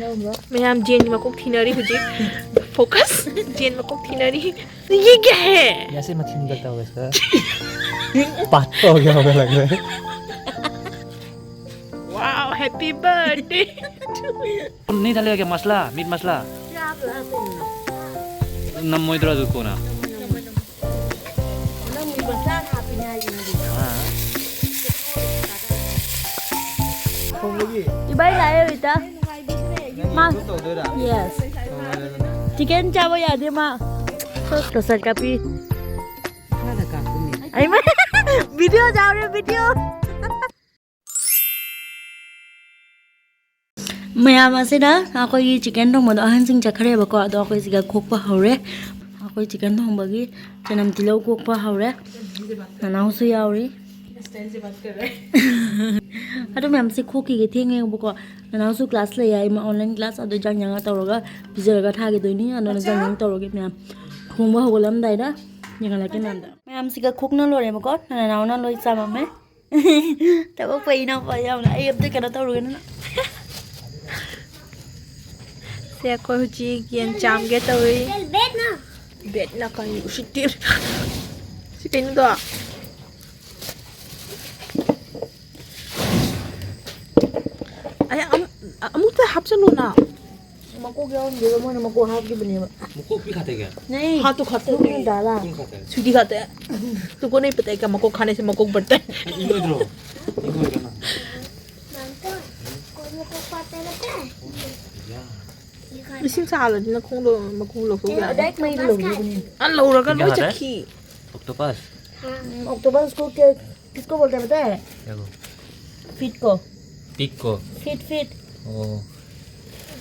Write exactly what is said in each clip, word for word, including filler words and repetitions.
ꯌꯥꯎꯕ꯭ꯔꯣ? ꯃꯌꯥꯝ ꯖꯦꯟ ꯃꯀꯣꯛ ꯊꯤꯅꯔꯤ ꯍꯧꯖꯤꯛ꯫ Focus꯫ ꯖꯦꯟ ꯃꯀꯣꯛ ꯊꯤꯅꯔꯤ꯫ ये क्या है? जैसे मछली निकलता होगा इसका। पात हो गया होगा लग रहा है। Wow, happy birthday to you. नहीं डालेगा क्या मसाला, मीट मसाला? क्या आप लाते हैं? ꯅꯝꯃꯣꯏꯗ꯭ꯔꯣ ꯑꯗꯨ ꯀꯣꯟꯅ? ꯅꯪ ꯃꯤ ꯃꯆꯥ ꯍꯥꯞꯄꯤꯅꯦ ꯍꯥꯏꯁꯤꯅꯗꯤ꯫ ꯑꯥ꯫ ꯏꯕꯥꯏ ꯂꯥꯛꯑꯦ ꯔꯤꯇꯥ꯫ ꯃꯥ ꯇꯧꯗꯣꯏꯔꯥ? Yes꯫ ꯇꯧꯔꯦꯗꯅ꯫ ꯆꯤꯀꯟ ꯆꯥꯕ ꯌꯥꯗꯦ ꯃꯥ꯫ ꯇꯣꯁꯔ ꯀꯥꯄꯤ꯫ ꯃꯈꯥꯗ ꯀꯥꯞꯄꯅꯦ꯫ ꯑꯩꯃ, video ꯌꯥꯎꯔꯦ, video꯫ ꯃꯌꯥꯝ ꯑꯁꯤꯅ ꯑꯩꯈꯣꯏꯒꯤ ꯆꯤꯀꯟ ꯊꯣꯡꯕꯗꯣ ꯑꯍꯟꯁꯤꯡ ꯆꯠꯈ꯭ꯔꯦꯕꯀꯣ, ꯑꯗꯣ ꯑꯩꯈꯣꯏ ꯁꯤꯒ ꯈꯣꯛꯄ ꯍꯧꯔꯦ꯫ ꯑꯩꯈꯣꯏ ꯆꯤꯀꯟ ꯊꯣꯡꯕꯒꯤ ꯆꯅꯝ ꯇꯤꯜꯍꯧ ꯈꯣꯛꯄ ꯍꯧꯔꯦ꯫ ꯅꯅꯥꯎꯁꯨ ꯌꯥꯎꯔꯤ꯫ ꯑꯗꯨ ꯃꯌꯥꯝꯁꯦ ꯈꯣꯛꯈꯤꯒꯦ ꯊꯦꯡꯉꯦꯕꯀꯣ꯫ ꯅꯅꯥꯎꯁꯨ class ꯂꯩ ꯍꯥꯏ, ꯃꯥ online class, ꯑꯗꯨ ꯆꯥꯛ ꯌꯦꯟꯁꯥꯡ ꯇꯧꯔꯒ ꯄꯤꯖꯔꯒ ꯊꯥꯈꯤꯗꯣꯏꯅꯤ꯫ ꯑꯗꯨꯅ ꯆꯥꯛ ꯌꯦꯟꯁꯥꯡ ꯇꯧꯔꯒꯦ ꯃꯌꯥꯝ꯫ ꯊꯣꯡꯕ ꯍꯧꯒꯠꯂꯝꯗꯥꯏꯗ ꯌꯦꯡꯍꯜꯂꯛꯀꯦ ꯃꯌꯥꯝꯗ꯫ ꯃꯌꯥꯝꯁꯤꯒ ꯈꯣꯛꯅ ꯂꯣꯏꯔꯦꯕꯀꯣ꯫ ꯅꯅꯥꯎꯅ ꯂꯣꯏ ꯆꯥꯃꯝꯃꯦ꯫ ꯊꯕꯛ ꯐꯩ ꯏꯅꯥꯎꯄꯥ ꯌꯥꯎꯅ꯫ ꯑꯩ ꯑꯝꯇ ꯀꯩꯅꯣ ꯇꯧꯔꯨꯒꯦ ꯅꯪ꯫ ꯁꯦ, ꯑꯩꯈꯣꯏ ꯍꯧꯖꯤꯛ ꯌꯦꯟ ꯆꯥꯝꯒꯦ ꯇꯧꯔꯤ꯫ ꯕꯦꯠꯅ ꯀꯔꯤ ꯎꯁꯤꯠꯇꯦ꯫ ꯁꯤ ꯀꯩꯅꯣꯗꯣ꯫ ꯑꯩ ꯑꯃꯨꯛ, ꯑꯃꯨꯛꯇ ꯍꯥꯞꯆꯜꯂꯣꯅ꯫ ꯃꯀꯣꯛ ꯌꯥꯎꯔꯝꯗꯦꯕ, ꯃꯣꯏꯅ ꯃꯀꯣꯛ ꯍꯥꯞꯈꯤꯕꯅꯦꯕ꯫ ꯃꯀꯣꯛ ꯄꯤ ꯈꯥꯇꯦ ꯀꯌꯥ? ꯅꯩ꯫ ꯍꯥꯠꯇꯨ ꯈꯥꯇꯦ꯫ ꯀꯨꯟ ꯗꯥꯂꯥ꯫ ꯀꯨꯟ ꯈꯥꯇꯦ꯫ ꯁꯨꯏꯗꯤ ꯈꯥꯇꯦ꯫ ꯇꯨ ꯀꯣꯟ ꯅꯩ ꯄꯇꯦ ꯀꯌꯥ ꯃꯀꯣꯛ ꯈꯥꯅꯦ ꯁꯦ ꯃꯀꯣꯛ ꯕꯔꯇꯦ꯫ ꯏ ꯂꯣꯏꯗ꯭ꯔꯣ? ꯏ ꯂꯣꯏꯗ꯭ꯔꯣ ꯅꯪ? ꯀꯣꯟ ꯃꯀꯣꯛ ꯄꯥꯠꯇꯦ ꯅꯠꯇꯦ꯫ ꯌꯥ꯫ ꯏꯁꯤꯡ ꯁꯥꯍꯜꯂꯗꯤ ꯅꯈꯣꯡꯗꯣ ꯃꯀꯨ ꯂꯧꯊꯣꯛ ꯌꯥꯅꯤ꯫ ꯗꯥꯏꯔꯦꯛ ꯃꯩꯗ ꯂꯧꯕꯤꯕꯅꯦ꯫ ꯑ, ꯂꯧꯔꯒ ꯂꯣꯏ ꯀꯩꯅꯣ ꯍꯥꯏꯔꯦ? ꯆꯠꯈꯤ꯫ Octopus? ꯎꯝ, octopus को क्या, किसको बोलते हैं पता है? क्या को? Feet को। Pig को? Feet, feet। ओ।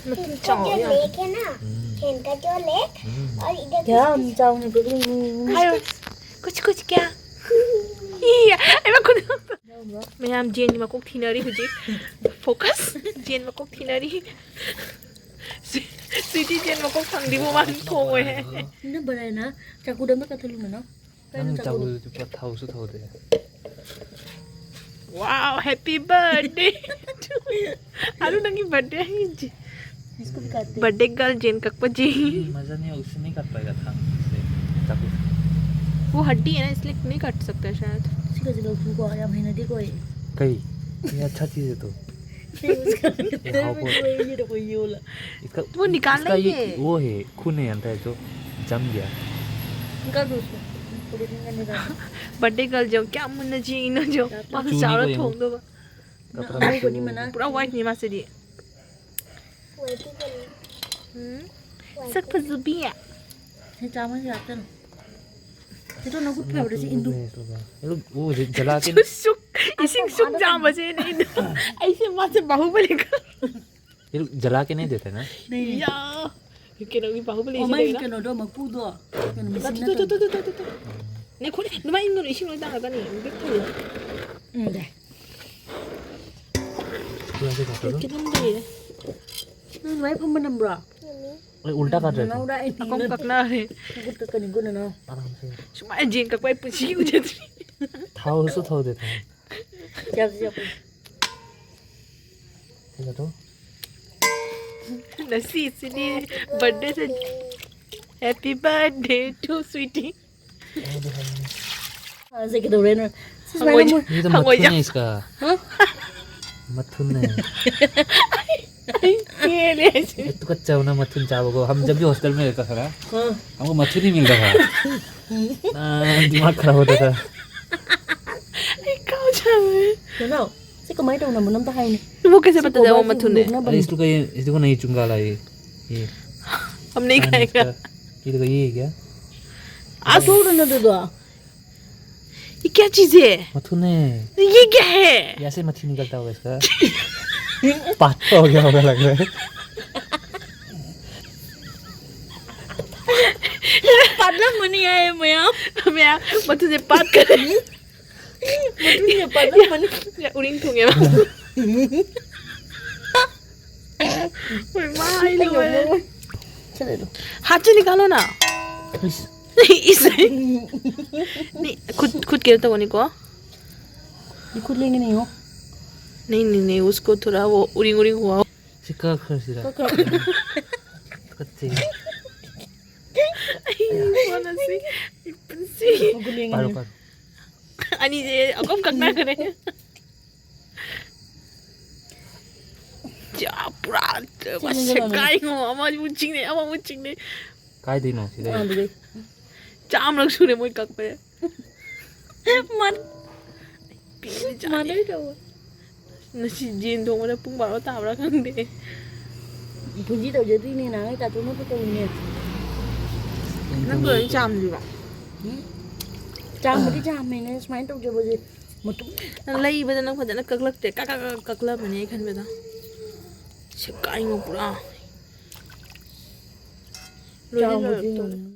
ꯃꯇꯨꯝ ꯆꯥꯎ ꯌꯥꯝ꯫ Lake है ना, हम्म। खेन का जो lake, हम्म। और इधर क्या कुछ, हम कुछ चावल में कुछ, कुछ, कुछ क्या? ꯏꯌꯥ, ꯑꯩ ꯃꯈꯨꯠ꯫ ꯌꯥꯎꯕ꯭ꯔꯣ? ꯃꯌꯥꯝ ꯖꯦꯟꯒꯤ ꯃꯀꯣꯛ ꯊꯤꯅꯔꯤ ꯍꯧꯖꯤꯛ꯫ Focus꯫ ꯖꯦꯟ ꯃꯀꯣꯛ ꯊꯤꯅꯔꯤ꯫ ꯁ꯭ꯋꯤ-, ꯁ꯭ꯋꯤꯇꯤ ꯖꯦꯟ ꯃꯀꯣꯛ ꯐꯪꯗ꯭ꯔꯤꯕꯣ ꯃꯥꯗꯤ ꯊꯣꯡꯉꯣꯏꯍꯦ꯫ ꯅꯪ ꯕꯔꯥꯏꯅ ꯆꯥꯛꯀꯨꯗ ꯑꯝꯇ ꯀꯠꯊꯠꯂꯨꯅ ꯅꯪ꯫ ꯀꯩꯅꯣ ꯅꯪ ꯆꯥꯛꯀꯨꯗꯣ? ꯆꯥꯛꯀꯨꯗꯨꯗꯤ ꯄꯨꯔꯥ ꯊꯧꯁꯨ ꯊꯧꯗꯦ꯫ Wow, happy birthday to you. Arun की बर्थडे है जी। इसको भी काटते हैं। बर्थडे गर्ल जेन ककपा जी। मजा नहीं, उससे नहीं काट पाएगा था। चाकू। वो हड्डी है ना, इसलिए नहीं काट सकता शायद। ꯁꯤꯒꯁꯦ ꯂꯧꯊꯣꯛꯀꯣ, ꯌꯥꯝ ꯍꯩꯅꯗꯦꯀꯣ ꯑꯩ꯫ कई, ये अच्छा चीज है तो। ꯁꯤ ꯎꯁꯀꯥ ꯈꯛꯇ ꯌꯥꯍꯧꯕ꯫ ꯀꯣꯏ ꯌꯦꯗ ꯀꯣꯏ ꯌꯣꯂ꯫ इसका वो निकाल इसका ये लेंगे। वो है, खून है अंदर जो जम गया। निकाल दो उसको। पूरे दिन का निकाल। बर्थडे गर्ल जो क्या मुन्ना जी इन्हों जो पास चूनी चावल को ठोक दो। कपड़ा ꯅꯪ में ꯍꯧꯕꯗꯤ चूनी। ꯃꯅꯥ꯫ पूरा वाइट नहीं मासे दिए। हम्म। सक फजुबिया। ꯁꯤ ꯆꯥꯝꯃꯁꯦ ꯍꯥꯞꯆꯜꯂꯣ꯫ ꯁꯤꯗꯣ ꯅꯈꯨꯠ ꯐꯕꯗ ꯁꯤ ꯏꯟꯗꯨ꯫ ये लोग वो जला के सुक इसिंग सुक जाम बसे नहीं। ऐसे मासे बाहुबली का। ये लोग जला के नहीं देते ना। 네. या। क्योंकि ना भी बाहुबली 어, ऐसे ꯃꯥꯒꯤ देगा ना। ꯀꯩꯅꯣꯗꯣ ꯃꯀꯨꯗꯣ ꯀꯩꯅꯣ ꯃꯦꯆꯤꯟ ꯅꯦ ꯈꯣꯠꯂꯦ ꯅꯨꯃꯥꯏ ꯏꯪꯅꯣꯔ ꯏꯁꯤꯡ ꯂꯣꯏ ꯇꯥꯔꯒꯅꯤ ꯕꯤꯛ ꯊꯜꯂꯦ꯫ ꯎꯝ, 네. पूरा से काट दो। ꯈꯤꯇꯪ ꯂꯩꯔꯦ꯫ ꯅꯪ ꯑꯗꯨꯃꯥꯏꯅ ꯐꯝꯕ ꯅꯝꯕ꯭ꯔꯣ? अरे, उल्टा काट रहे थे। ꯅꯅꯥꯎꯗ ꯑꯩ ꯑꯀꯣꯡ ꯀꯛꯅꯔꯦ꯫ ꯈꯨꯠ ꯀꯛꯀꯅꯤꯀꯣ ꯅꯅꯥꯎ꯫ आराम से। ꯁꯨꯃꯥꯏꯅ ꯖꯦꯟ ꯀꯛꯄ ꯑꯩ ꯄꯨꯟꯁꯤꯒꯤ ꯎꯖꯗ꯭ꯔꯤ꯫ था उसको था देता है। ꯌꯥꯕꯁꯤ ꯌꯥꯎ꯫ ठीक है तो। ꯉꯁꯤꯁꯤꯗꯤ ꯕꯔꯊꯗꯦꯁꯦ꯫ Happy birthday to sweetie. ꯁꯦ ꯀꯩꯗꯧꯔꯦꯅꯣ? ꯁꯤ ꯍꯪꯉꯣꯏ꯫ ꯁꯨꯃꯥꯏꯅ ꯃꯣꯏ ये तो हाँ, वही मथुन जा। है इसका। हाँ? मथुन है। ꯄꯦꯜꯂꯦ ꯑꯩꯁꯦ꯫ ये तो कच्चा होना मथुन चावल को। हम जब भी हॉस्टल में रहता था ना, हाँ। हमको मथुन ही मिलता था। आ, दिमाग खराब होता था। ꯑꯩ ꯀꯥꯎꯖꯔꯦ꯫ ꯅꯅꯥꯎ, ꯁꯤ ꯀꯃꯥꯏꯅ ꯇꯧꯅꯕꯅꯣ ꯑꯝꯇ ꯍꯥꯏꯅꯦ꯫ वो कैसे पता चला वो मथुन है? अरे इसको कहीं, इसको नहीं चुंगा ला ये। ये हम नहीं कहाँ है खाएगा। इसका? ये देखो, ये है क्या? आज ꯊꯣꯛꯎꯔꯅꯨ ꯑꯗꯨꯗꯣ꯫ ये क्या चीज है? मथुन है। ये क्या है? ये ऐसे मथी निकलता होगा इसका। पात हो गया होगा लग रहा है। ꯄꯥꯠꯂꯝꯃꯅꯤ ꯍꯥꯏꯌꯦ ꯃꯌꯥꯝ꯫ मैं मथुन से बात कर रही हूँ। ꯃꯗꯨꯅꯦ ꯄꯥꯠꯂꯝꯃꯅꯤ꯫ या उड़ीन थूंगे मैं। ओए माँ, आई लो है। ꯆꯠꯂꯦ ꯑꯗꯣ꯫ हाथ से निकालो ना। इस इसे नहीं, खुद खुद गिरता होने को। ꯈꯨꯠ ꯂꯦꯡꯒꯅꯤ ꯌꯦꯡꯉꯣ꯫ नहीं, नहीं, नहीं, उसको थोड़ा वो उरिंग उरिंग हुआ। ꯁꯤ ꯀꯛꯈ꯭ꯔꯁꯤꯔ? ꯀꯛꯈ꯭ꯔꯣ꯫ ꯀꯛꯆꯩ꯫ ꯑꯩ ꯋꯥꯅ ꯁꯤ, ꯑꯩ ꯄꯨꯟꯁꯤ꯫ ꯃꯒꯨꯟ ꯄꯥꯔꯣ, ꯌꯦꯡꯉꯅꯤ꯫ ꯄꯥꯔꯣ꯫ ꯑꯅꯤꯁꯦ ꯑꯗꯨꯝ ꯀꯛꯅꯈ꯭ꯔꯦ꯫ ꯆꯥ, ꯄꯨꯔꯥ ꯁꯤ ꯃꯁꯦ ꯌꯦꯡꯉꯣ꯫ ꯀꯥꯏꯉꯣ, ꯑꯃ ꯑꯃꯨꯛ ꯆꯤꯡꯅꯩ, ꯑꯃ ꯑꯃꯨꯛ ꯆꯤꯡꯅꯩ꯫ ꯀꯥꯏꯗꯩꯅꯣ ꯁꯤꯗꯩ? ꯑꯥ, ꯑꯗꯨꯗꯩ꯫ ꯆꯥꯝꯃꯔꯛ ꯁꯨꯔꯦ ꯃꯣꯏ ꯀꯛꯄꯁꯦ꯫ ꯃꯥꯟ-, ꯄꯦꯜꯂꯦ ꯆꯥꯅꯤ꯫ ꯃꯥꯟꯅꯩ ꯇꯧꯕ꯫ ꯉꯁꯤ ꯌꯦꯟ ꯊꯣꯡꯕꯗ ꯄꯨꯡ ꯕꯥꯔꯣ ꯇꯥꯕ꯭ꯔꯥ ꯈꯪꯗꯦ꯫ ꯈꯨꯖꯤ ꯇꯧꯖꯗꯣꯏꯅꯦ, ꯅꯍꯥꯟꯒꯩ ꯇꯥꯇꯣꯟꯅ ꯇꯧꯔꯤꯅꯦ꯫ ꯅꯪ ꯂꯣꯏ ꯆꯥꯝꯗ꯭ꯔꯤꯕ? ꯎꯝ? ꯆꯥꯝꯕꯗꯤ ꯆꯥꯝꯃꯦꯅꯦ, ꯁꯨꯃꯥꯏꯅ ꯇꯧꯖꯕꯁꯦ ꯃꯇꯨꯝ ꯅꯪ ꯂꯩꯕꯗ ꯅꯪ ꯐꯖꯅ ꯀꯛꯂꯛꯇ꯭ꯔꯦ꯫ ꯀꯛ, ꯀꯛ, ꯀꯛ, ꯀꯛꯂꯝꯃꯅꯤ ꯑꯩ ꯈꯟꯕꯗ꯫ ꯁꯦꯒꯥꯏꯉꯣ ꯄꯨꯔꯥ꯫ ꯂꯣꯏꯗꯤ ꯆꯥꯝꯕꯗꯤ ꯂꯣꯏꯔꯛꯇꯣꯔꯦ꯫ ꯉꯝꯃꯦ꯫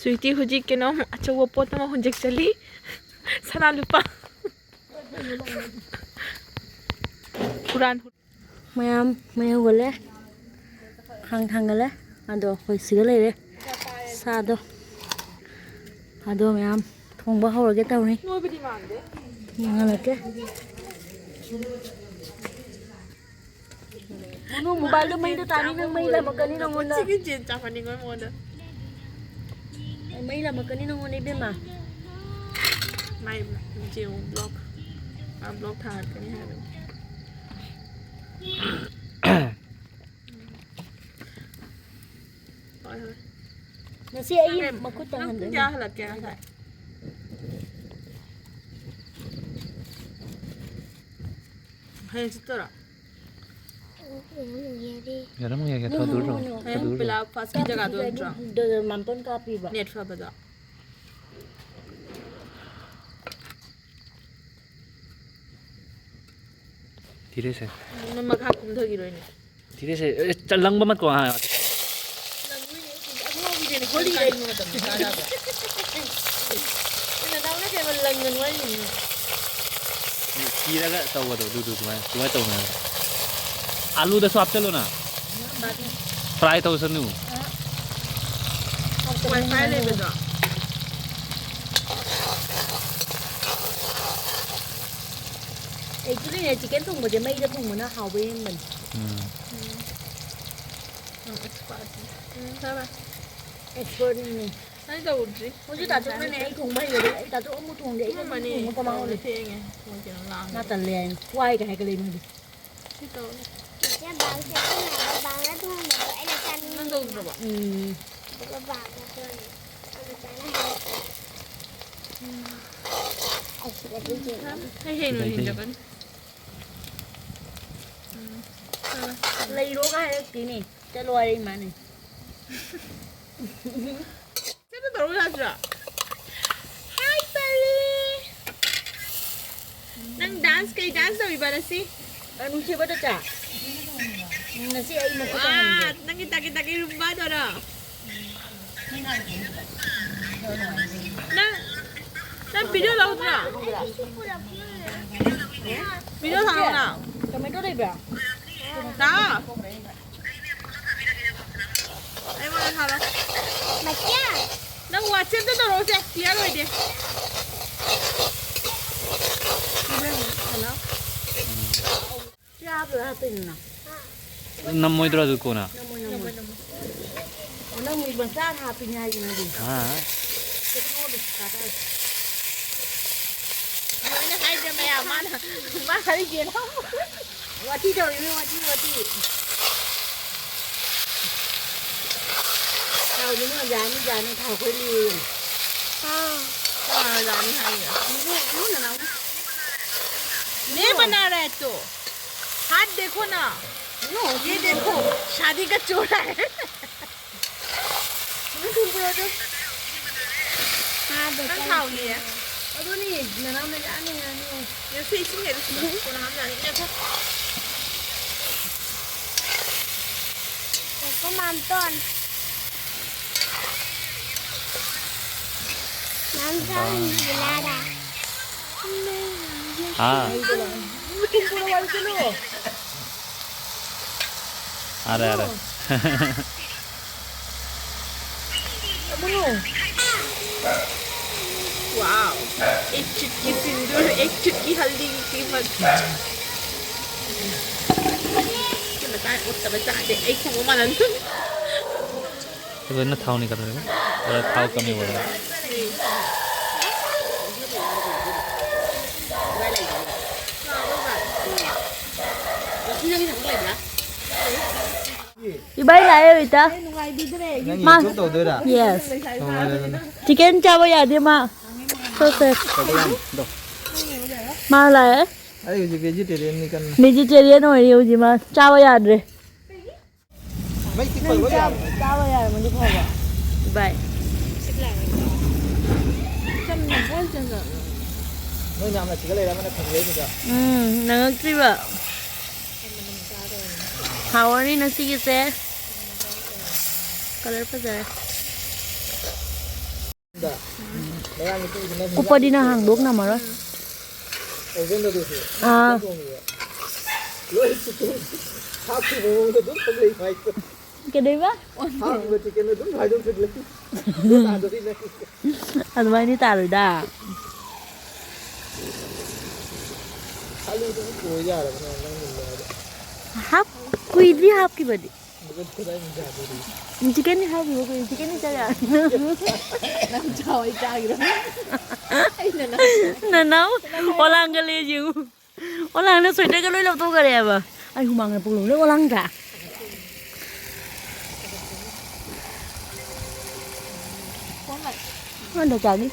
ꯁ꯭ꯋꯤꯇꯤ ꯍꯧꯖꯤꯛ ꯀꯩꯅꯣꯝ ꯑꯆꯧꯕ ꯄꯣꯠ ꯑꯃ ꯍꯣꯟꯖꯤꯜ ꯆꯠꯂꯤ꯫ ꯁꯅꯥ ꯂꯨꯄꯥ꯫ ꯍꯨꯔꯥꯟ ꯍꯨ-, ꯃꯌꯥꯝ ꯃꯩ ꯍꯧꯒꯠꯂꯦ꯫ ꯈꯥꯡ ꯊꯥꯡꯒꯠꯂꯦ꯫ ꯑꯗꯣ ꯑꯩꯈꯣꯏ ꯁꯤꯒ ꯂꯩꯔꯦ꯫ ꯁꯥꯗꯣ꯫ ꯑꯗꯣ ꯃꯌꯥꯝ ꯊꯣꯡꯕ ꯍꯧꯔꯒꯦ ꯇꯧꯔꯤ꯫ ꯌꯦꯡꯍꯜꯂꯛꯀꯦ꯫ ꯃꯣꯅꯣ, ꯃꯣꯕꯥꯏꯜꯗꯣ ꯃꯩꯗ ꯇꯥꯅꯤ, ꯅꯪ ꯃꯩ ꯂꯥꯝꯃꯛꯀꯅꯤ ꯅꯪꯉꯣꯟꯗ꯫ ꯁꯤꯒꯤ ꯆꯦꯟ ꯆꯥꯎꯍꯟꯅꯤꯡꯉꯣꯏ ꯃꯉꯣꯟꯗ꯫ ꯃꯩ ꯂꯥꯝꯃꯛꯀꯅꯤ ꯅꯉꯣꯟꯗ, ꯏꯕꯦꯝꯃ꯫ ꯃꯥꯏ ꯌꯦꯡꯉꯨ, ꯕ꯭ꯂꯣꯛ꯫ ꯃꯥ ꯕ꯭ꯂꯣꯛ ꯊꯥꯔꯛꯀꯅꯤ ꯍꯥꯏꯕꯅꯤ꯫ ꯍꯣꯏ, ꯍꯣꯏ꯫ ꯉꯁꯤ ꯑꯩꯒꯤ ꯅꯪ ꯃꯈꯨꯠ ꯄꯨꯡ ꯇꯪꯍꯟꯗꯣꯏꯅꯦ꯫ ꯀꯌꯥ ꯍꯜꯂꯛꯀꯦ ꯉꯁꯥꯏ? ꯍꯌꯦꯡ ꯆꯠꯇꯣꯏꯔꯣ? ꯌꯥꯔꯝꯃꯣꯏ, ꯌꯥꯔꯦ, ꯊꯥꯗꯣꯛꯎꯔꯣ꯫ ꯍꯌꯦꯡ ꯊꯥꯗꯣꯛꯎꯔꯣ꯫ ꯄꯤꯂꯥ ꯐꯥꯁꯀꯤ ꯖꯒꯥꯗꯣ ꯅꯠꯇ꯭ꯔꯣ? ꯗ-, ꯗ-, ꯃꯥꯝꯇꯣꯟ ꯀꯥꯞꯄꯤꯕ꯫ ꯅꯦꯠ ꯐꯕꯗꯣ꯫ ꯊꯤꯔꯦꯁꯦ꯫ ꯃꯈꯥ ꯀꯨꯝꯊꯈꯤꯔꯣꯏꯅꯦ꯫ ꯊꯤꯔꯦꯁꯦ꯫ ꯑꯦ, ꯆ-, ꯂꯪꯕ ꯃꯇꯀꯣ, ꯍꯥ꯫ ꯂꯪꯕꯩꯅꯦ, ꯑꯉꯥꯎꯕꯤꯅꯦ, ꯍꯣꯂꯤꯗ꯫ ꯅꯅꯥꯎꯅ ꯀꯩꯕ ꯂꯪꯒꯅꯨ ꯍꯥꯏꯔꯤꯅꯦ꯫ ꯀꯤꯔꯒ ꯇꯧꯕꯗꯣ, ꯑꯗꯨꯗꯨ ꯑꯗꯨꯃꯥꯏꯅ, ꯑꯗꯨꯃꯥꯏꯅ ꯇꯧꯅ꯫ ꯑꯥꯂꯨꯗꯁꯨ ꯍꯥꯞꯆꯜꯂꯣꯅ꯫ ꯐ꯭ꯔꯥꯏ ꯇꯧꯁꯅꯨ꯫ ꯋꯥꯏ ꯐꯥꯏ ꯂꯩꯕꯗꯣ꯫ ꯑꯦꯛꯆꯨꯂꯤꯅꯦ, ꯆꯤꯀꯟ ꯊꯣꯡꯕꯁꯦ ꯃꯩꯗ ꯊꯣꯡꯕꯅ ꯍꯥꯎꯕ ꯍꯦꯟꯕꯅꯤ꯫ ꯎꯝ꯫ ꯎꯝ꯫ ꯅꯪ ꯑꯦꯛꯁꯄꯥꯔꯠꯅꯤ꯫ ꯎꯝ, ꯆꯥꯔꯣ꯫ ꯑꯦꯛꯁꯄꯔꯠꯅꯤꯅꯦ꯫ ꯑꯩ ꯇꯧꯗ꯭ꯔꯤ꯫ ꯍꯧꯖꯤꯛ ꯇꯥꯇꯣꯛꯅꯅꯦ ꯑꯩ ꯊꯣꯡꯕ ꯍꯩꯔꯗꯤ, ꯑꯩ ꯇꯥꯇꯣꯛ ꯑꯃꯨꯛ ꯊꯣꯡꯗꯦ, ꯑꯩ ꯑꯗꯨꯝ ꯃꯝꯃꯅꯤ꯫ ꯊꯣꯡꯕ ꯀꯃꯥꯏꯅ ꯇꯧꯅꯤ? ꯊꯦꯡꯉꯦ꯫ ꯃꯣꯏ ꯀꯩꯅꯣ ꯂꯥꯡꯉꯦ꯫ ꯃꯥ ꯇꯜꯂꯦ ꯍꯥꯏꯅꯤ꯫ ꯋꯥꯏꯒ ꯍꯥꯏꯒꯠꯂꯛꯏ ꯃꯥꯗꯤ꯫ ꯁꯤ ꯇꯧꯔꯦ꯫ ꯏꯆꯦ, ꯕꯥꯡꯁꯦ ꯑꯩꯈꯣꯏ ꯃꯥꯒ ꯕꯥꯡꯅ ꯊꯣꯡꯉꯝꯃꯦꯕ, ꯑꯩꯅ ꯆꯥꯅꯤꯡꯉꯦꯅ꯫ ꯅꯪ ꯇꯧꯗ꯭ꯔꯕꯣ? ꯎꯝ꯫ ꯑꯗꯨꯒ ꯕꯥꯡꯅ ꯊꯣꯡꯉꯦ꯫ ꯑꯗꯨ ꯆꯥꯅ ꯍꯩꯔꯛꯇꯦ꯫ ꯎꯝ꯫ ꯑꯩ ꯁꯤꯗ ꯑꯗꯨꯝ ꯌꯦꯡꯉꯝꯃꯦ꯫ ꯍꯩ ꯍꯩ ꯅꯣꯏ ꯀꯩꯗꯩ? ꯍꯦꯟꯖꯒꯅꯤ꯫ ꯎꯝ꯫ ꯂꯩꯔꯣꯒ ꯍꯥꯏꯔꯛꯇꯦꯅꯦ꯫ ꯆꯠꯂꯣ ꯍꯥꯏꯔꯛꯏ ꯃꯥꯅꯦ꯫ ꯆꯠꯂꯨ ꯇꯧꯔꯣ ꯌꯥꯗ꯭ꯔꯣ? ꯍꯥꯏ ꯄꯔꯤ! ꯅꯪ ꯗꯥꯟꯁ ꯀꯩ ꯗꯥꯟꯁ ꯇꯧꯔꯤꯕ ꯉꯁꯤ? ꯑ, ꯅꯨꯡꯁꯤꯕ ꯆꯆꯥ꯫ ꯎꯝ, ꯉꯁꯤ ꯑꯩ ꯃꯈꯨꯠ ꯋꯥ, ꯇꯧꯍꯟꯒꯦ꯫ ꯅꯪꯒꯤ ꯇꯥꯀꯤ ꯇꯥꯀꯤ ꯔꯨꯝꯕꯥꯗꯣꯔꯣ? ꯅꯪ, ꯅꯪ ꯚꯤꯗꯤꯑꯣ ꯂꯧꯗ꯭ꯔꯣ? ꯚꯤꯗꯤꯑꯣ ꯊꯥꯔꯛꯑꯣꯅ꯫ ꯇꯣꯃꯦꯇꯣ ꯂꯩꯕ꯭ꯔꯥ? ꯂꯥꯛꯑꯣ꯫ ꯑꯩꯉꯣꯟꯗ ꯊꯥꯔꯣ꯫ ꯃꯆꯥ! ꯅꯪ ꯋꯥꯆꯦꯞꯇ ꯇꯧꯔꯛꯑꯣꯁꯦ, ꯀ꯭ꯂꯤꯌꯥꯔ ꯑꯣꯏꯗꯦ꯫ ꯁꯤ ꯍꯥꯞꯄꯤꯔꯣ, ꯍꯥꯞꯇꯣꯏꯅꯤꯅ? ꯅꯝꯃꯣꯏꯗ꯭ꯔꯣ ꯑꯗꯨ ꯀꯣꯟꯅ? ꯅꯝꯃꯣꯏ, ꯅꯝꯃꯣꯏ꯫ ꯑꯣ, ꯅꯪ ꯃꯤ ꯃꯆꯥ ꯍꯥꯞꯄꯤꯅꯤ ꯍꯥꯏꯁꯤꯅꯗꯤ꯫ ꯑꯥ꯫ ꯀꯩꯅꯣꯗꯣ ꯀꯥꯀꯥ꯫ ꯑꯩꯅ ꯍꯥꯏꯗ꯭ꯔ ꯃꯌꯥꯝ ꯃꯥꯅ, ꯃꯥ ꯍꯥꯏꯔꯤꯁꯦꯅ꯫ ꯋꯥꯊꯤ ꯇꯧꯔꯤꯃꯤ, ꯋꯥꯊꯤ, ꯋꯥꯊꯤ꯫ ꯊꯥꯎꯗꯨꯅ ꯌꯥꯅꯤ, ꯌꯥꯅꯤ, ꯊꯥꯎ ꯑꯩꯈꯣꯏ ꯂꯨꯏ꯫ ꯑꯥ꯫ ꯀꯅꯥꯅ ꯌꯥꯅꯤ ꯍꯥꯏꯔꯤꯅꯣ? ꯅꯦ, ꯅꯦ, ꯅꯅꯥꯎ꯫ ये बना रहा है तो। हाथ देखो ना। नो, ये देखो, शादी का जोड़ा है। ꯅꯪ ꯊꯨꯝ ꯄꯨꯔꯛꯑꯣ ꯑꯗꯨ꯫ ꯅꯪ ꯊꯥꯎꯅꯤꯌꯦ꯫ ꯑꯗꯨꯅꯤ, ꯅꯅꯥꯎꯅ ꯌꯥꯅꯤ, ꯌꯥꯅꯤ꯫ ꯌꯦꯡꯁꯦ, ꯏꯁꯤꯡ ꯂꯩꯔꯨꯁꯤꯅ꯫ ꯀꯣꯟꯅ ꯍꯥꯞ ꯌꯥꯅꯤ꯫ ꯌꯦꯡꯁꯦ꯫ ꯉꯥꯏꯈꯣ, ꯃꯥꯝꯇꯣꯟ꯫ ꯃꯥꯝꯇꯣꯟ, ꯕꯤꯂꯥꯗ꯫ हाँ। ꯊꯨꯝ ꯄꯨꯔꯛꯑꯣ, ꯋꯥꯔꯤ ꯆꯠꯂꯨ꯫ आ रहा, आ रहा। ꯑꯃꯨꯜꯂꯨ꯫ Wow, एक चुटकी सिंदूर, एक चुटकी हल्दी की कीमत। ꯃꯇꯥꯡ ꯎꯠꯇꯕ ꯆꯥꯗꯦ ꯑꯩ ꯈꯣꯡꯎꯞ ꯃꯥꯟꯅꯗꯦ꯫ ꯑꯩꯈꯣꯏꯅ ꯊꯥꯎꯅꯤ ꯀꯠꯇꯣꯏꯅꯦ꯫ ꯑꯗ ꯊꯥꯎ ꯀꯝꯃꯤ ꯑꯣꯏꯔꯦ꯫ ꯏꯕꯥꯏ ꯂꯥꯛꯑꯦ ꯍꯧꯖꯤꯛꯇ꯫ ꯅꯪ ꯃꯥ YouTube ꯇꯧꯗꯣꯏꯔꯥ? Yes꯫ ꯅꯨꯡꯉꯥꯏꯔꯦꯗꯅ꯫ Chicken ꯆꯥꯕ ꯌꯥꯗꯦ ꯃꯥ꯫ So sad꯫ ꯇꯧꯕ ꯌꯥꯅꯤ꯫ ꯗꯣ꯫ ꯃꯥ ꯂꯥꯛꯑꯦ꯫ ꯑꯩ ꯍꯧꯖꯤꯛ vegetarian ꯅꯤ ꯀꯟꯅ꯫ Vegetarian ꯑꯣꯏꯔꯤ ꯍꯧꯖꯤꯛ ꯃꯥ꯫ ꯆꯥꯕ ꯌꯥꯗ꯭ꯔꯦ꯫ ꯃꯩ ꯇꯤꯛꯄ ꯂꯣꯏ ꯌꯥꯔꯦ꯫ ꯆꯥꯕ ꯌꯥꯔꯝꯃꯗꯤ ꯐꯕ꯫ ꯏꯕꯥꯏ꯫ ꯅꯣꯏ ꯃꯌꯥꯝꯅ ꯁꯤꯒ ꯂꯩꯔ ꯑꯃꯅ ꯊꯝꯖꯩꯗꯨꯗ꯫ ꯎꯝ, ꯅꯪꯉꯛꯇ꯭ꯔꯤꯕ꯫ ꯍꯥꯎꯔꯅꯤ ꯉꯁꯤꯒꯤꯁꯦ꯫ Colour ꯐꯖꯔꯦ꯫ ꯀꯨꯞꯄꯗꯤ ꯅꯪ ꯍꯥꯡꯗꯣꯛ ꯉꯝꯃꯔꯣꯏ꯫ ꯑꯥ꯫ ꯀꯩꯗꯧꯕ? ꯑꯗꯨꯃꯥꯏꯅꯗꯤ ꯇꯥꯔꯣꯏꯗ꯫ ꯍꯥꯞ-, ꯀꯨꯏꯗ꯭ꯔꯤ ꯍꯥꯞꯈꯤꯕꯗꯤ꯫ Chicken ꯗꯤ ꯍꯥꯞꯈꯤꯕ ꯀꯨꯏꯔꯦ꯫ Chicken ꯗꯤ ꯆꯥ ꯌꯥꯔꯦ꯫ ꯅꯪ ꯆꯥꯎ, ꯑꯩ ꯆꯥꯈꯤꯔꯣꯏ꯫ ꯑꯩꯅ ꯅꯪ ꯅꯅꯥꯎ ꯑꯣꯂꯥꯡꯒ ꯂꯩ ꯌꯦꯡꯉꯨ꯫ ꯑꯣꯂꯥꯡꯅ sweater ꯒ ꯂꯣꯏ ꯂꯧꯊꯣꯛꯈ꯭ꯔꯦꯕ꯫ ꯑꯩ ꯍꯨꯃꯥꯡꯅ ꯄꯨꯡꯂꯣꯏ ꯂꯣꯏ ꯑꯣꯂꯥꯡꯗ꯭ꯔꯥ? ꯍꯟꯗꯛ ꯆꯥꯒꯤ꯫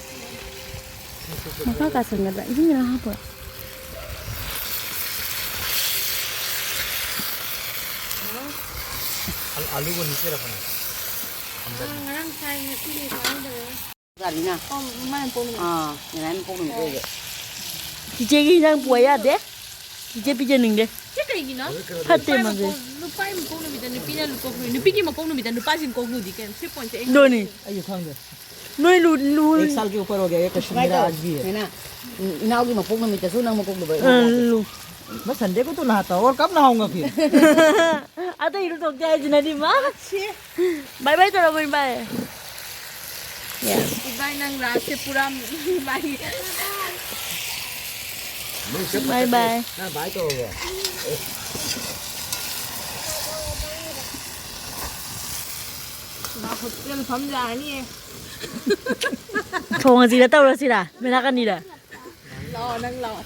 ꯃꯈꯥ ꯀꯥꯁꯟꯒꯗ꯭ꯔꯥ? ꯏꯁꯤꯡ ꯈꯔ ꯍꯥꯞꯄ꯭ꯔꯥ? ꯑꯥꯂꯨꯒ ꯅꯤꯡꯁꯤꯡꯔꯛꯄꯅꯦ꯫ ꯉꯔꯥꯡ ꯁꯥꯏ, ꯉꯁꯤꯗꯤ ꯆꯥꯔꯝꯗꯔꯦ꯫ ꯒꯥꯔꯤꯅ꯫ ꯑꯣ, ꯃꯥꯏ ꯃꯄꯣꯛ ꯅꯨꯃꯤꯠ꯫ ꯑꯥ, ꯉꯔꯥꯡ ꯃꯄꯣꯛ ꯅꯨꯃꯤꯠ ꯑꯣꯏꯕ꯫ ꯆꯤꯆꯦꯒꯤ ꯏꯟꯖꯥꯡ ꯄꯨꯔ ꯌꯥꯗꯦ꯫ ꯆꯤꯆꯦ ꯄꯤꯖꯅꯤꯡꯗꯦ꯫ ꯁꯤ ꯀꯩꯒꯤꯅꯣ? ꯐꯠꯇꯦ ꯅꯨꯄꯥꯒꯤ ꯃꯥꯁꯦ꯫ ꯃꯄꯣꯛ-, ꯅꯨꯄꯥꯒꯤ ꯃꯄꯣꯛ ꯅꯨꯃꯤꯠꯇ ꯅꯨꯄꯤꯅ ꯂꯨꯀꯣꯛ ꯐꯨꯏ, ꯅꯨꯄꯤꯒꯤ ꯃꯄꯣꯛ ꯅꯨꯃꯤꯠꯇ ꯅꯨꯄꯥꯁꯤꯡ ꯀꯣꯛ ꯂꯨꯗꯤ ꯀꯩꯅꯣ? ꯁꯤ point ꯁꯦ ꯑꯩ ꯑꯗꯨꯅꯤ꯫ ꯑꯩꯁꯨ ꯈꯪꯗꯦ꯫ ꯅꯣꯏ ꯂꯨ-, ꯂꯨ-, एक साल के ऊपर हो गया, ये कश्मीर आज भी है। ꯏꯅꯥꯎꯒꯤ ꯃꯄꯣꯛ ꯅꯨꯃꯤꯠꯇꯁꯨ ꯅꯪ ꯃꯀꯣꯛ ꯂꯨꯕ ꯑ, ꯂꯨ-, मैं Sunday को तो नहाता हूँ, और कब नहाऊंगा फिर? ꯑꯇꯩ ꯏꯔꯨꯊꯣꯛꯇꯦ ꯍꯥꯏꯁꯤꯅꯗꯤ ꯃꯥ꯫ ꯕꯥꯏ ꯕꯥꯏ ꯇꯧꯔꯕꯣ, ꯏꯕꯥꯏ? ꯏꯕꯥꯏ, ꯅꯪ ꯔꯥꯁꯁꯦ ꯄꯨꯔꯥ ꯃꯥꯒꯤ ꯕꯥꯏ ꯕꯥꯏ꯫ ꯅꯪ ꯕꯥꯏ ꯇꯧꯔꯕꯣ? ꯃꯥ ꯍꯣꯁꯇꯦꯜ ꯐꯝ ꯌꯥꯔꯅꯤꯌꯦ꯫ ꯊꯣꯡꯉꯁꯤꯔ ꯇꯧꯔꯁꯤꯔ? ꯃꯦꯂꯥ ꯀꯅꯤꯗ꯫ ꯂꯥꯛꯑꯣ, ꯅꯪ ꯂꯥꯛꯑꯣ꯫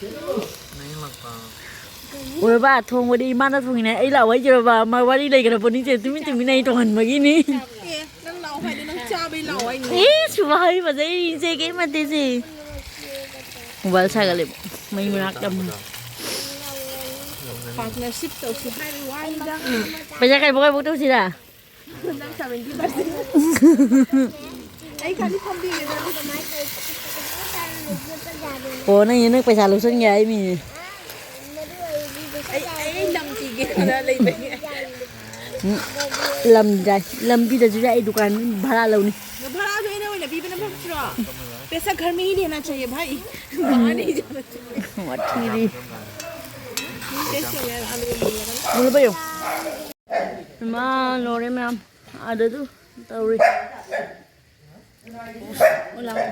ꯎꯔꯕ? ꯊꯣꯡꯕꯗꯤ ꯏꯃꯥꯅ ꯊꯣꯡꯉꯤꯅꯦ꯫ ꯑꯩ ꯂꯥꯛꯑꯣ ꯍꯥꯏꯖꯔꯕ? ꯃꯥ ꯋꯥꯔꯤ ꯂꯩꯈ꯭ꯔꯕꯅꯤꯁꯦ꯫ ꯇꯨꯃꯤꯟ ꯇꯨꯃꯤꯟ ꯑꯩ ꯇꯣꯡꯍꯟꯕꯒꯤꯅꯤ꯫ ꯑꯦ, ꯅꯪ ꯂꯥꯛꯑꯣ ꯍꯥꯏꯗꯤ ꯅꯪ ꯆꯥꯕꯩ ꯂꯥꯛꯑꯣ ꯍꯥꯏꯅꯤ꯫ ꯑꯦ, ꯁꯨꯕ ꯍꯥꯏ ꯐꯖꯩ꯫ ꯏꯆꯦ ꯀꯩ ꯃꯇꯦꯁꯦ꯫ ꯃꯣꯕꯥꯏꯜ ꯁꯥꯒꯠꯂꯦꯕ꯫ ꯃꯩ ꯃꯅꯥꯛꯇ ꯑꯃꯨꯛ꯫ ꯄꯥꯔꯠꯅꯔꯁꯤꯞ ꯇꯧꯁꯤ ꯍꯥꯏꯕꯩ ꯋꯥꯅꯤꯗ꯫ ꯄꯩꯁꯥ ꯈꯥꯏꯕꯣꯛ ꯈꯥꯏꯕꯣꯛ ꯇꯧꯁꯤꯔꯥ? ꯅꯪ seventy percent꯫ ꯑꯩ ꯈꯜꯂꯤ ꯐꯝꯕꯤꯒꯦ ꯅꯪ꯫ ꯑꯣ, ꯅꯪ, ꯅꯪ ꯄꯩꯁꯥ ꯂꯧꯁꯟꯒꯦ ꯍꯥꯏꯃꯤꯅꯦ꯫ ꯑꯩ, ꯑꯩ ꯂꯝ ꯄꯤꯒꯦ ꯈꯔ ꯂꯩꯕꯒꯤ꯫ ꯎꯝ, ꯂꯝ ꯌꯥꯏ, ꯂꯝ ꯄꯤꯗꯁꯨ ꯌꯥꯏ, ꯑꯩ ꯗꯨꯀꯥꯟ ꯚꯔꯥ ꯂꯧꯅꯤ꯫ ꯚꯔꯥꯗꯣ ꯑꯩꯅ ꯑꯣꯏꯅ ꯄꯤꯕꯅ ꯐꯠꯇ꯭ꯔꯣ? पैसा घर में ही रहना चाहिए भाई। ꯃꯥꯅꯤ꯫ ꯋꯥꯊꯤꯗꯤ꯫ ꯇꯦꯁ ꯇꯧꯅꯤ ꯍꯥꯏꯔ ꯑꯂꯨ ꯃꯨꯜꯂꯒꯅ꯫ ꯃꯨꯜꯂꯕ ꯌꯦꯡꯉꯨ꯫ ꯏꯃꯥ, ꯂꯣꯏꯔꯦ ꯃꯌꯥꯝ꯫ ꯑꯥꯗꯁꯨ ꯇꯧꯔꯤ꯫ ꯑꯣ, ꯂꯥꯛꯑꯣ꯫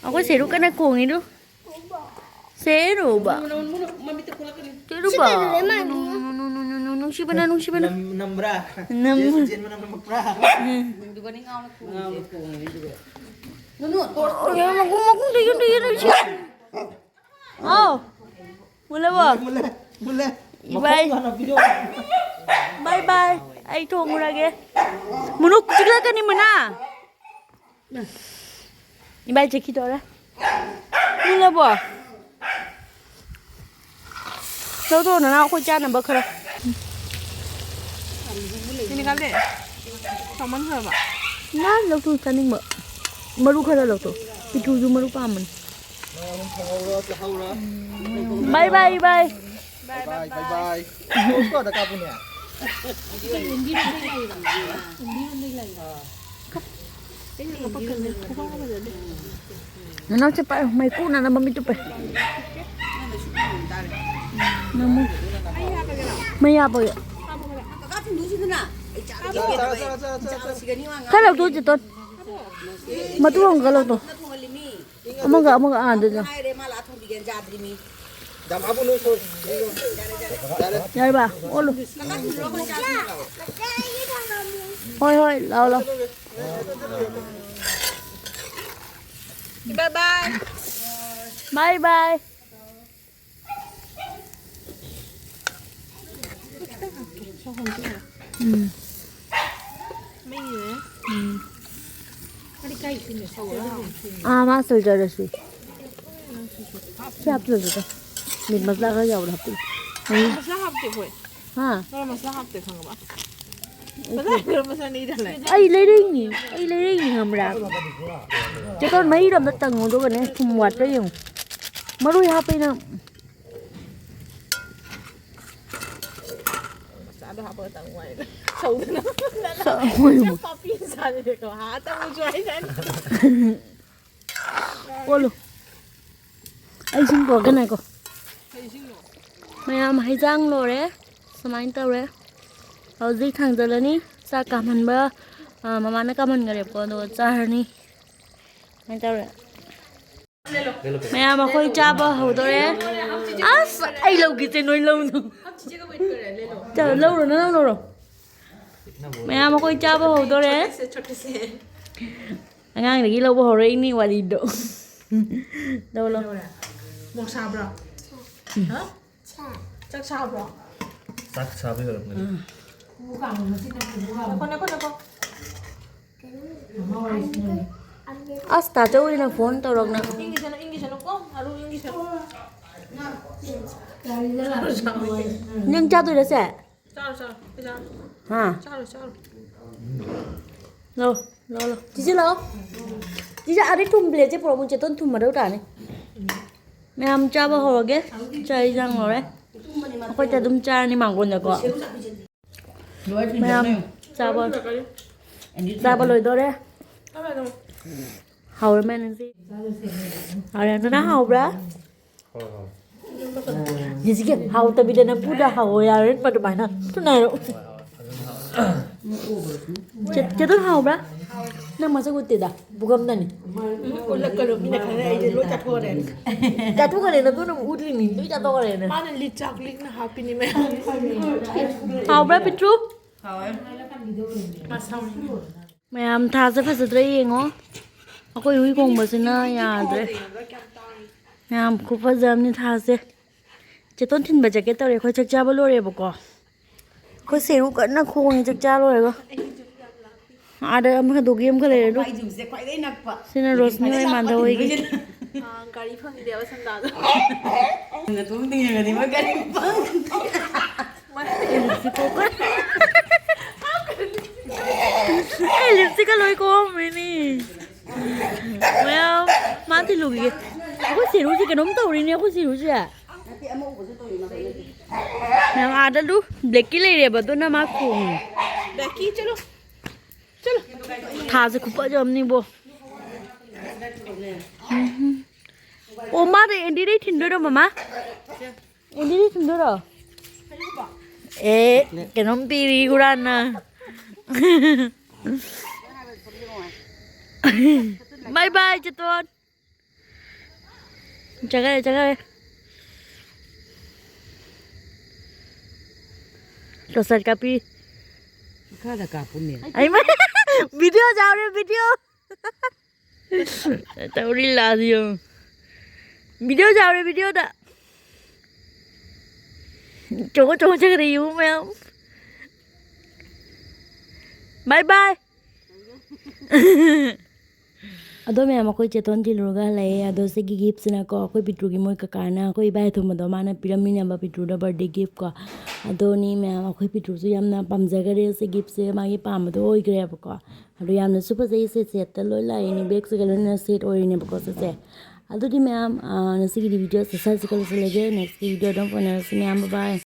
ꯑꯩꯈꯣꯏ ꯁꯦꯔꯨ ꯀꯟꯅ ꯈꯣꯡꯉꯤꯗꯨ꯫ ꯁꯦꯔꯨꯕ꯫ ꯁꯦꯔꯨꯕ꯫ ꯅꯨꯡꯁꯤꯕꯅ, ꯅꯨꯡꯁꯤꯕꯅ꯫ ꯅꯝ-, ꯅꯝꯕ꯭ꯔꯥ? ꯅꯝ-, ꯖꯦꯟ ꯃꯅꯝ ꯅꯝꯃꯛꯄ꯭ꯔꯥ? ꯎꯝ꯫ ꯉꯥꯎꯅ ꯈꯣꯡꯉꯤꯗꯨꯒ꯫ ꯑꯣ, ꯌꯥꯝ ꯃꯈꯣꯡ, ꯃꯈꯣꯡꯗ ꯌꯨꯝꯗ ꯌꯨꯝꯗ ꯁꯤ-, ꯑꯥꯎ꯫ ꯃꯨꯜꯂꯕꯣ? ꯃꯨꯜꯂꯦ, ꯃꯨꯜꯂꯦ꯫ ꯏꯕꯥꯏ꯫ ꯃꯈꯣꯡ ꯍꯥꯟꯅ ꯄꯤꯔꯛꯑꯣ꯫ ꯕꯥꯏ ꯕꯥꯏ꯫ ꯑꯩ ꯊꯣꯡꯉꯨꯔꯒꯦ꯫ ꯃꯨꯅꯨ ꯆꯤꯛꯂꯛꯀꯅꯤ ꯃꯨꯅꯥ꯫ ꯏꯕꯥꯏ ꯆꯤꯛꯈꯤ ꯇꯧꯔꯦ꯫ ꯃꯨꯜꯂꯕꯣ? ꯂꯧꯊꯣꯛꯑꯣ ꯅꯅꯥꯎ, ꯑꯩꯈꯣꯏ ꯆꯥꯅꯕ ꯈꯔ꯫ ꯁꯤꯅꯤ ꯈꯜꯂꯦ꯫ ꯆꯥꯎꯃꯟꯈ꯭ꯔꯕ꯫ ꯅꯍꯥꯟ ꯂꯧꯊꯣꯛ ꯆꯥꯅꯤꯡꯕ꯫ ꯃꯔꯨ ꯈꯔ ꯂꯧꯊꯣꯛ꯫ ꯄꯤꯇ꯭ꯔꯨꯁꯨ ꯃꯔꯨ ꯄꯥꯝꯕꯅꯤ꯫ ꯕꯥꯏ ꯕꯥꯏ ꯕꯥꯏ꯫ ꯕꯥꯏ ꯕꯥꯏ ꯕꯥꯏ꯫ ꯀꯣꯗ ꯀꯥꯞꯄꯨꯅꯦ꯫ ꯅꯅꯥꯎ ꯆꯠꯄ ꯃꯩ ꯀꯨꯅꯅ ꯃꯃꯤꯠꯇꯨ ꯄꯩ꯫ ꯅꯃꯨ꯫ ꯃꯩ ꯍꯥꯞꯄꯒꯦ꯫ ꯀꯀꯥ ꯊꯤꯟꯗꯣꯛꯁꯤꯗꯅ꯫ ꯈꯔ ꯂꯧꯊꯣꯛꯑꯣ, ꯆꯦꯇꯣꯟ꯫ ꯃꯇꯨ ꯑꯃꯒ ꯂꯧꯊꯣꯛꯑꯣ꯫ ꯑꯃꯒ, ꯑꯃꯒ, ꯑꯥ, ꯑꯗꯨꯗ꯫ ꯍꯥꯏꯔꯦ, ꯃꯥ ꯂꯥꯛꯑ ꯊꯣꯡꯕꯤꯒꯦꯅ ꯆꯥꯗ꯭ꯔꯤ ꯃꯤ꯫ ꯌꯥꯔꯕ? ꯑꯣꯜꯂꯨ꯫ ꯍꯣꯏ, ꯍꯣꯏ, ꯂꯥꯛꯑꯣ, ꯂꯥꯛꯑꯣ꯫ Bye bye. Bye bye. ꯎꯝ꯫ ꯎꯝ꯫ ꯑꯥ, ꯃꯥ ꯁꯣꯏꯖꯔꯁꯨ꯫ ꯁꯤ ꯍꯥꯞꯆꯤꯜꯂꯁꯤꯗ꯫ ꯃꯤꯠ ꯃꯁꯂꯥ ꯈꯔ ꯌꯥꯎꯕꯗ ꯍꯥꯞꯆꯤꯜꯂꯨ꯫ ꯃꯁꯂꯥ ꯍꯥꯞꯇꯦ ꯑꯩꯈꯣꯏ꯫ ꯍꯥ? ꯅꯣꯏ ꯃꯁꯂꯥ ꯍꯥꯞꯇꯦ, ꯈꯪꯉꯕ? ꯃꯁꯂꯥ ꯍꯥꯞꯇꯦ, ꯃꯁꯂꯥ ꯅꯩꯗ ꯂꯩ꯫ ꯑꯩ ꯂꯩꯔꯛꯏꯅꯤ, ꯑꯩ ꯂꯩꯔꯛꯏꯅꯤ, ꯈꯪꯕ꯭ꯔꯥ? ꯆꯦꯇꯣꯟ, ꯃꯍꯤꯗꯣ ꯑꯝꯇ ꯇꯪꯉꯣ, ꯑꯗꯨꯒꯅꯦ ꯊꯨꯝ ꯋꯥꯠꯄ꯭ꯔꯥ ꯌꯦꯡꯉꯣ꯫ ꯃꯔꯣꯏ ꯍꯥꯞꯄꯩꯅ꯫ ꯃꯆꯥꯗꯣ ꯍꯥꯞꯄꯒ ꯇꯪꯉꯨ ꯍꯥꯏꯗ꯫ ꯁꯧꯗꯅ꯫ ꯁꯧ-, ꯍꯣꯏ꯫ ꯄꯥꯄꯤ ꯃꯆꯥꯅꯤꯅꯦꯀꯣ꯫ ꯍꯥ, ꯇꯪꯉꯨꯁꯨ ꯍꯥꯏꯗꯥꯏꯅꯦ꯫ ꯑꯣꯜꯂꯨ꯫ ꯑꯩ ꯏꯁꯤꯡ ꯄꯨꯔꯛꯀꯦ ꯉꯥꯏꯈꯣ꯫ ꯀꯩ ꯏꯁꯤꯡꯅꯣ? ꯃꯌꯥꯝ ꯍꯩꯖꯥꯡ ꯂꯣꯏꯔꯦ꯫ ꯁꯨꯃꯥꯏꯅ ꯇꯧꯔꯦ꯫ ꯍꯧꯖꯤꯛ ꯊꯥꯡꯖꯜꯂꯅꯤ꯫ ꯆꯥꯛ ꯀꯥꯝꯍꯟꯕ, ꯑ, ꯃꯃꯥꯅ ꯀꯥꯝꯍꯟꯈꯔꯦꯕꯀꯣ, ꯑꯗꯨꯒ ꯆꯥꯔꯅꯤ꯫ ꯁꯨꯃꯥꯏꯅ ꯇꯧꯔꯦ꯫ ꯃꯌꯥꯝ ꯑꯩꯈꯣꯏ ꯆꯥꯕ ꯍꯧꯗꯣꯔꯦ꯫ ꯑꯁ, ꯑꯩ ꯂꯧꯒꯦꯁꯦ, ꯅꯣꯏ ꯂꯧꯅꯨ꯫ ꯆꯥ-, ꯂꯧꯔꯣ, ꯅꯪ ꯂꯧꯔꯣ꯫ ꯃꯌꯥꯝ ꯑꯩꯈꯣꯏ ꯆꯥꯕ ꯍꯧꯗꯣꯔꯦ꯫ ꯑꯉꯥꯡꯗꯒꯤ ꯂꯧꯕ ꯍꯧꯔꯛꯏꯅꯤ ꯋꯥꯔꯤꯗꯣ꯫ ꯂꯧ, ꯂꯧ꯫ ꯀꯩꯗꯧꯔꯦ? ꯃꯣꯔꯣꯛ ꯁꯥꯕ꯭ꯔꯣ? ꯍꯥ? ꯆꯥꯛ ꯁꯥꯕ꯭ꯔꯣ? ꯆꯥꯛ ꯁꯥꯕ ꯌꯧꯔꯛꯄꯅꯤ꯫ ꯎꯝ꯫ ꯉꯥꯏꯈꯣ, ꯉꯥꯏꯈꯣ, ꯉꯥꯏꯈꯣ꯫ ꯑꯁ, ꯇꯥꯆꯧꯒꯤꯅ ꯐꯣꯟ ꯇꯧꯔꯛꯅ꯫ ꯏꯪꯈꯤꯁꯅꯨ, ꯏꯪꯈꯤꯁꯅꯨ ꯀꯣ, ꯑꯔꯨ ꯏꯪꯈꯤꯁꯅꯨ꯫ ꯅꯪ ꯆꯥꯗꯣꯏꯔꯣ ꯁꯦ? ꯆꯥꯔꯣ, ꯆꯥꯔꯣ, ꯑꯩ ꯆꯥꯔꯣ꯫ ꯍꯥ? ꯆꯥꯔꯣ, ꯆꯥꯔꯣ꯫ ꯂꯥꯛꯑꯣ, ꯂꯥꯛꯑꯣ, ꯂꯥꯛꯑꯣ꯫ ꯆꯤꯆꯦ ꯂꯥꯛꯑꯣ꯫ ꯆꯤꯆꯦ, ꯑꯗꯩ ꯊꯨꯝ ꯄ꯭ꯂꯦꯠꯁꯦ ꯄꯨꯔꯛꯑꯣ, ꯆꯦꯇꯣꯟ ꯊꯨꯝ ꯃꯔꯧ ꯇꯥꯅꯤ꯫ ꯃꯌꯥꯝ ꯆꯥꯕ ꯍꯧꯔꯒꯦ꯫ ꯆꯥꯛ ꯏꯟꯖꯥꯡ ꯂꯣꯏꯔꯦ꯫ ꯑꯩꯈꯣꯏꯗꯤ ꯑꯗꯨꯝ ꯆꯥꯔꯅꯤ ꯃꯥꯡꯒꯣꯟꯗꯀꯣ꯫ ꯃꯌꯥꯝ ꯆꯥꯕ, ꯆꯥꯕ ꯂꯣꯏꯗꯣꯔꯦ꯫ ꯍꯥꯎꯔꯦ, ꯃꯦꯟꯁꯤ꯫ ꯍꯥꯎꯔꯦ, ꯅꯅꯥ ꯍꯥꯎꯕ꯭ꯔꯥ? ꯍꯣꯏ, ꯍꯣꯏ꯫ ꯍꯧꯖꯤꯛꯀꯤ ꯍꯥꯎꯇꯕꯤꯗ ꯅꯝꯐꯨꯗ ꯍꯥꯎꯋꯦ ꯌꯥꯔꯦ ꯑꯗꯨꯃꯥꯏꯅ꯫ ꯊꯨꯅ ꯍꯥꯏꯔꯛꯑꯣ꯫ ꯍꯣꯏ, ꯍꯣꯏ, ꯐꯖꯅ ꯍꯥꯎꯋꯦ꯫ ꯆꯦ-, ꯆꯦꯇꯣꯟ ꯍꯥꯎꯕ꯭ꯔꯥ? ꯅꯪ ꯃꯁꯛ ꯎꯠꯇꯦꯗ, ꯄꯨꯈꯝꯗꯅꯤ꯫ ꯎꯝ, ꯎꯠꯂꯛꯀꯅꯨ, ꯃꯤꯅ ꯈꯪꯉꯦ, ꯑꯩꯗꯤ ꯂꯣꯏ ꯆꯥꯊꯣꯛꯑꯅꯤ꯫ ꯆꯥꯊꯣꯛꯈ꯭ꯔꯦ, ꯅꯪ ꯄꯨꯝꯅꯃꯛ ꯎꯠꯂꯤꯅꯤ, ꯂꯣꯏ ꯆꯥꯊꯣꯛꯈ꯭ꯔꯦꯅ꯫ ꯃꯥꯅ ꯂꯤꯛ ꯆꯥꯛ ꯂꯤꯛꯅ ꯍꯥꯞꯄꯤꯅꯤ ꯃꯌꯥꯝ꯫ ꯍꯥꯎꯕ꯭ꯔꯥ, ꯄꯤꯇ꯭ꯔꯨ? ꯍꯥꯎꯋꯦ꯫ ꯃꯁꯥ ꯃꯌꯥꯝ ꯊꯥꯁꯦ ꯐꯖꯗ꯭ꯔꯥ ꯌꯦꯡꯉꯣ꯫ ꯑꯩꯈꯣꯏ ꯍꯨꯏ ꯈꯣꯡꯕꯁꯤꯅ ꯌꯥꯗ꯭ꯔꯦ꯫ ꯃꯌꯥꯝ ꯈꯨꯐꯖ ꯑꯃꯅꯤ ꯊꯥꯁꯦ꯫ ꯆꯦꯇꯣꯟ ꯊꯤꯟꯕ ꯆꯠꯀꯦ ꯇꯧꯔꯦ꯫ ꯑꯩꯈꯣꯏ ꯆꯥꯛ ꯆꯥꯕ ꯂꯣꯏꯔꯦꯕꯀꯣ꯫ ꯑꯩꯈꯣꯏ ꯁꯦꯔꯨ ꯀꯟꯅ ꯈꯣꯡꯉꯤ ꯆꯥꯛ ꯆꯥ ꯂꯣꯏꯔꯒ꯫ ꯑꯥꯗ ꯑꯃꯈꯛ ꯗꯣꯒꯤ ꯑꯃꯈꯛ ꯂꯩꯔꯦ ꯑꯗꯨ꯫ ꯁꯤꯅ ꯔꯣꯁꯅꯤ ꯍꯣꯏ, ꯃꯥꯟꯗ ꯍꯣꯏꯒꯤ꯫ ꯑꯥ, ꯒꯥꯔꯤ ꯐꯪꯗꯦꯕ ꯁꯟꯗꯥꯗꯣ꯫ ꯅꯪꯅ ꯊꯣꯡ ꯊꯤꯡꯖꯤꯜꯂꯗꯤ ꯃꯣꯏ ꯒꯥꯔꯤ ꯐꯪ-꯫ ꯑꯩ ꯂꯤꯞꯁꯇꯤꯛꯀ ꯂꯣꯏ ꯀꯣꯝꯃꯤꯅꯤ꯫ ꯃꯌꯥꯝ ꯃꯥ ꯊꯤꯜꯂꯨꯈꯤꯒꯦ꯫ ꯑꯩꯈꯣꯏ ꯁꯦꯔꯨꯁꯦ ꯀꯩꯅꯣꯝ ꯇꯧꯔꯤꯅꯦ, ꯑꯩꯈꯣꯏ ꯁꯦꯔꯨꯁꯦ꯫ ꯃꯌꯥꯝ ꯑꯥꯗ ꯂꯨ, ꯕ꯭ꯂꯦꯛꯀꯤ ꯂꯩꯔꯦꯕ, ꯑꯗꯨꯅ ꯃꯥ ꯈꯣꯡꯉꯤ꯫ ꯕ꯭ꯂꯦꯛꯀꯤ, ꯆꯠꯂꯣ꯫ ꯆꯠꯂꯣ꯫ ꯊꯥꯁꯦ ꯈꯨꯐꯖ ꯑꯃꯅꯤꯕꯣ꯫ ꯎꯝ꯫ ꯑꯣ, ꯃꯥꯗ ꯑꯦꯟꯗꯤꯗꯩ ꯊꯤꯟꯗꯣꯏꯔꯣ, ꯃꯃꯥ? ꯑꯦꯟꯗꯤꯗꯩ ꯊꯤꯟꯗꯣꯏꯔꯣ? ꯑꯦ, ꯀꯩꯅꯣꯝ ꯄꯤꯔꯤ ꯍꯨꯔꯥꯟꯅ꯫ Bye bye, ꯆꯦꯇꯣꯟ꯫ ꯆꯠꯈ꯭ꯔꯦ, ꯆꯠꯈ꯭ꯔꯦ꯫ ꯇꯣꯁꯟ ꯀꯥꯞꯄꯤ꯫ ꯃꯈꯥꯗ ꯀꯥꯞꯄꯨꯅꯦ꯫ ꯑꯩꯃ! ꯚꯤꯗꯤꯑꯣ ꯌꯥꯎꯔꯦ, ꯚꯤꯗꯤꯑꯣ꯫ ꯇꯧꯔꯤ ꯂꯥꯁꯤ ꯌꯦꯡꯉꯨ꯫ ꯚꯤꯗꯤꯑꯣ ꯌꯥꯎꯔꯦ, ꯚꯤꯗꯤꯑꯣꯗ꯫ ꯆꯣꯡꯉ ꯆꯣꯡꯉ ꯆꯠꯈ꯭ꯔꯦ, ꯌꯦꯡꯉꯨ ꯃꯌꯥꯝ꯫ Bye bye꯫ ꯑꯗꯣ ꯃꯌꯥꯝ, ꯑꯩꯈꯣꯏ ꯆꯦꯇꯣꯟ ꯊꯤꯜꯂꯨꯔꯒ ꯍꯜꯂꯛꯑꯦ꯫ ꯑꯗꯣ ꯁꯤꯒꯤ giftꯁꯤꯅꯀꯣ, ꯑꯩꯈꯣꯏ ꯄꯤꯇ꯭ꯔꯨꯒꯤ ꯃꯣꯏ ꯀꯀꯥꯅ ꯑꯩꯈꯣꯏ ꯏꯕꯥꯏ ꯑꯊꯨꯝꯕꯗꯣ ꯃꯥꯅ ꯄꯤꯔꯝꯃꯤꯅꯦꯕ ꯄꯤꯇ꯭ꯔꯨꯗ birthday gift ꯀꯣ꯫ ꯑꯗꯣꯅꯤ ꯃꯌꯥꯝ, ꯑꯩꯈꯣꯏ ꯄꯤꯇ꯭ꯔꯨꯁꯨ ꯌꯥꯝꯅ ꯄꯥꯝꯖꯈꯔꯦ ꯁꯤ giftꯁꯦ, ꯃꯥꯒꯤ ꯄꯥꯝꯕꯗꯣ ꯑꯣꯏꯈ꯭ꯔꯦꯕꯀꯣ꯫ ꯑꯗꯣ ꯌꯥꯝꯅꯁꯨ ꯐꯖꯩ, ꯁꯦ setꯇ ꯂꯣꯏ ꯂꯥꯛꯏꯅꯦ, bagꯁꯤꯒ ꯂꯣꯏꯅ set ꯑꯣꯏꯔꯤꯅꯦꯕꯀꯣ ꯁꯤꯁꯦ꯫ ꯑꯗꯨꯗꯤ ꯃꯌꯥꯝ, ꯑ, ꯉꯁꯤꯒꯤꯗꯤ videoꯁꯦ ꯁ꯭ꯋꯥꯏꯁꯤꯒ ꯂꯣꯏꯁꯤꯜꯂꯒꯦ꯫ Nextꯀꯤ video ꯑꯗꯨꯝ ꯎꯅꯔꯁꯤ ꯃꯌꯥꯝ, bye bye꯫